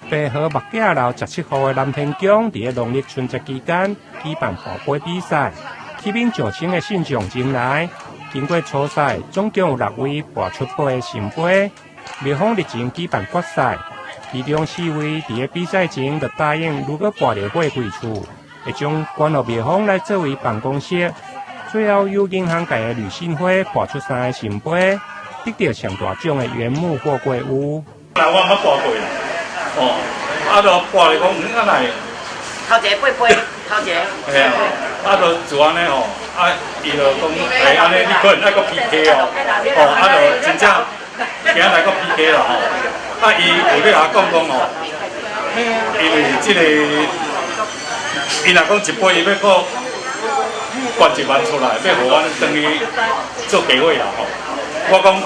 白河目仔樓17號的南天宮，佇咧農曆春節期間舉辦跋杯比賽，吸引上千个信眾前來。經過初賽，總共有六位跋出八个聖杯。廟方日前舉辦決賽，其中四位佇咧比賽前就答應，如果跋著貨櫃厝，會將捐予廟方來作為辦公室。最後由銀行界的呂信輝跋出三个聖杯，得著上大獎的原木貨櫃屋。我毋捌跋過啦，哦，啊，就跋咧講，啊來，頭一个八杯，頭一個。嘿啊，啊，就做按呢吼，啊，伊就講，欸，按呢你可能愛閣 PK 哦，哦，啊，就真正今仔來閣 PK 啦吼，啊，伊有咧共我講講吼，因為這个，伊若講一杯伊欲閣捐1萬出來，欲予阮轉去做家伙啦吼，我講。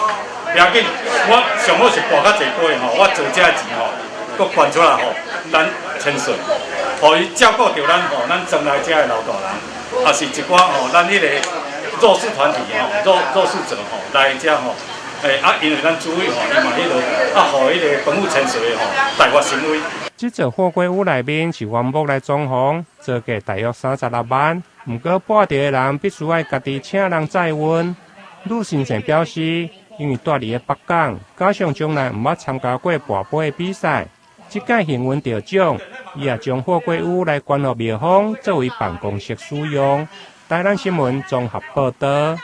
不要緊，我上好是跋較濟杯吼，我做這錢吼，閣捐出來予咱千歲，予伊照顧著咱吼，咱莊內遮的老大人，也是一寡吼，咱彼个弱勢團體吼，弱勢者吼來遮吼，欸啊，因為咱主委吼，伊嘛彼落啊，予彼个澎湖千歲吼大發神威。這座貨櫃屋內面是原木來裝潢，造價大約36萬。毋過跋著的人必須愛家己請人載運。呂先生表示，因為蹛佇咧北港，加上從來毋捌參加過跋杯的比賽，這屆幸運得獎，伊也將貨櫃屋來捐予廟方作為辦公室使用。台南新聞綜合報導。